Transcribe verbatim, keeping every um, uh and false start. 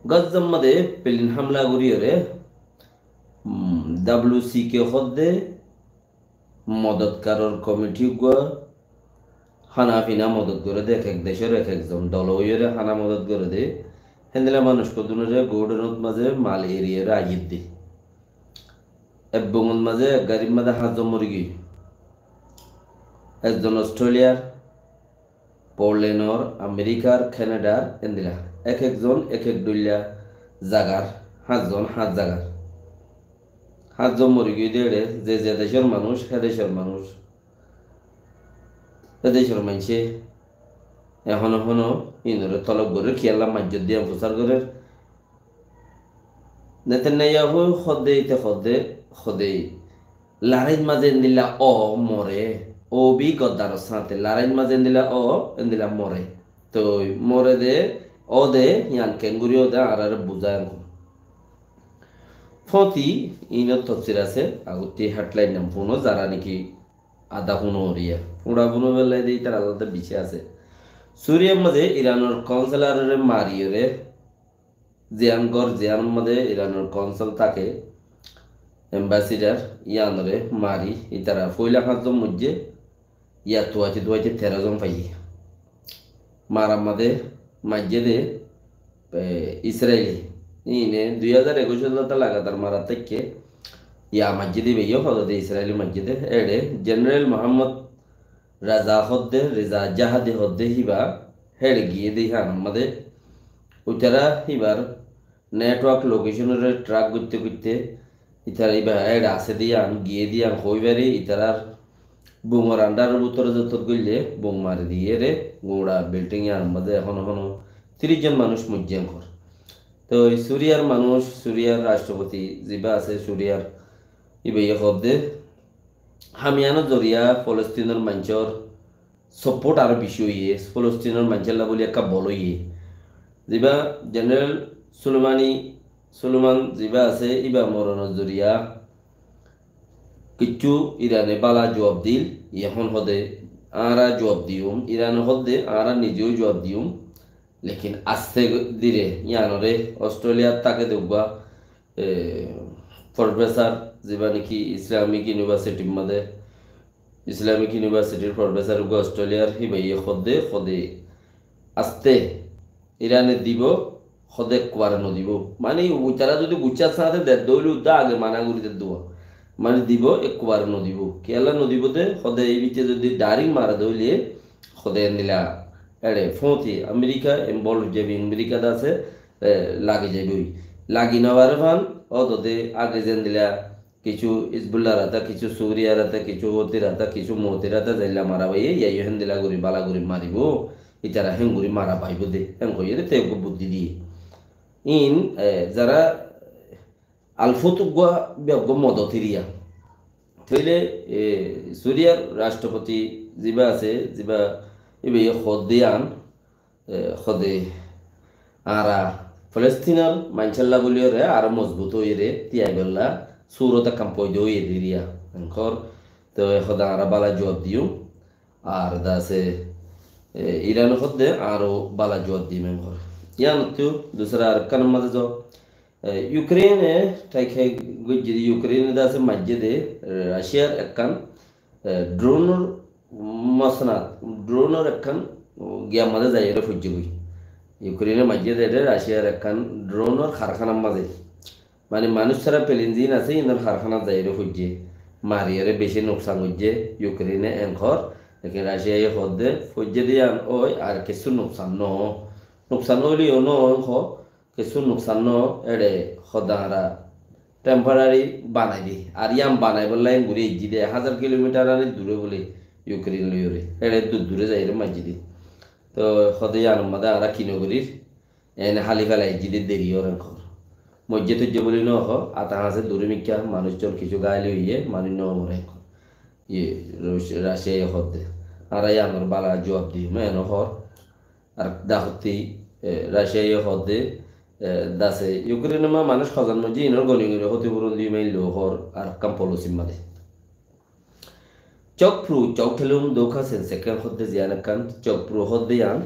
Gazzar mazé pelin hámla goríyoré, um, W C K hoódde modotkaror komiti uggúa hána fina modot goré dé, ek ek decór ek ekzon dol óiyoré hána modot goré dé. Héndilla manúic hoddúnoré godounot mazé mal eriyóre aiyér dé. Ebbungot mazé ek garir mazé háñtzon morigiyói. Ekzon Australiar, Portlandor, Amerikar, Kanadar, endilla. Ek ekzon ek ek dhoilla zagar, háñtzon háñt zagar. Háñtzon morigiyói dé ére, ze ze decór manúic, hé decór manúic. Hé decór maincé ehóno ehóno inoré tolob gorér, kiyólla maijjó dé yián fusár gorér. Netanyahu hoódde, íte hoódde, hoódde, loráir mazé endilla ó more, ó bi goddaror sáñte, loráir mazé endilla ó, endilla more. Toi more dé, ó dé, yián keéngorí ó dé, añáráre buzá en. Fóti, inor tofsir asé, agottí headline nam fúno, zará niki adá fúno oriya. Fúra fúno bellai dé, ítar aladá bicí asé. Suriyar mazé Iranor konsularoré mariyóre, ziyán gór, ziyánor mazé Iranor konsul táke, ambassador, yíanoré mari, ítara foóila háñtzon moijjé, yá tuaite tuaite teró zon faiyé. Marar mazé maijjé dé, e, Israili. Íine dui házar ekuc sallóta lagatar marat táikke, yá maijjé dé, íba yó hoódde Israili maijjé dé. Éçe General Muhammad Reza hoódde, Reza Jahadi hoódde híba, héçe giyé dé híyanor mazé. Uitará híbar network location ore track goitte goitte, ítara íba éçe asé dé yián, giyé dé yián hoói fari, ítarar bungor andar or bútore zottót goille, bung mari diyére, gura building yián mazé ehóno ehóno tiríc zon manúic moijjé en hoór. Toi Suriyar manúic, Suriyar rastropoti zibá asé, Suriyar íbaye hoódde, ham yiánor zoriya Folostinor maincór support aró bicí óiye, Folostinor maincólla bóli ekká bol óiye. Zibá General Sulemani, Suleman zibá asé, íba moronor zoriya kiccú Irane bála juab dil, ehón hoódde añára juab diyum, Irane hoódde añára nize yó juab diyum. Lekin asté dire yiánoré Australiat táke dé uggúa, e, professor, zibá niki Islamic Universityr mazé, Islamic Universityr professor uggúa Australiar, híbaye hoódde, hoódde asté Irane dibó, hoódde ekkubare nodibó. Mani, uitará zodi guccár sáñte der dé óile uddá age mana gorí der dé. Mani dibó, ekkubare nodibó. Kiyólla nodibó dé, hoódde íbite zodi direct mare dé óile, hoódde endilla, éçe fóti, Amerika involve ói zaibo, Amerika dase, e, lagi zaiboi. Lagi no fare fán, ódode age zendilla kiccú Hizbullar áta, kiccú Suriyar áta, kiccú Houthir áta, kiccú Mouthir áta zeilla mara baiye, yá yó héndilla gorí, bála gorí maribó, ítara héngorí mara baibo dé, hén hoiyére te uggúa buddí diyé. Ín, e, zará alfut uggúa, be uggúa modot eriya. Tóile, e, Suriyar rastropoti zibá asé, zibá íbaye hoódde yián, e, hoódde añára Folostinor maincólla bóliyoré aró mozbut óiyeré, tiyaibolla surot ekkán foida óiyeré eriya. Enkor, toi hoódde añára bála juab diyum, ar dase, e, Iran hoódde aró bála juab diyum enkor. Yiánottú dusra arekkánor mazé zo, e, Ukraine tháki goijjé dé, Ukraine dase maijjé dé, e, Russiar ekkán, e, dronor mosnad, dronor ekkán, o, giyar mazé zaiyóre foijjé goi. Ukraine maijjé dé, Russiar ekkán dronor karkánar mazé. Mani manúic sára pelin ziín asé, inor karkánat zaiyóre foijjé. Mariyóre bicí nuksan goijjé Ukraine enkor. Lekin Russiaye hoódde, foijjé dé yián ói, ar kessú nuksan no. Nuksan óile yó no, enkor kessú nuksan no, éçe hoódde añára temporary banai di. Ar yián banaibolla en gorí aijjí dé, ek házar kilomitar ani dure bóle Ukraine loiyóre. Éçe dur dure zaiyóre maijjé dé. Toi hoódde yiánor mazé añára ki no gorír? Ene háli félai aijjí dé deri ór enkor. Moijjé toijjé bóli no hoó, ata hañsé duri mikká, manúic zon kessú gáil óiye, manúic no more enkor. Iye, Rus-, Russiaye hoódde. Añára yiánor bála juab diyum, ene hoór. Ar dahottí, e, Russiaye hoódde, e, dase, Ukraine ma manúic hozan moijjé, inor goni goni hótifuron diyum, en lou hoór, ar ekkán policy mazé. Chokpru, Choktelum, Doka, Sensekan hoódde ziyán ekkán, Chokpru hoódde yián,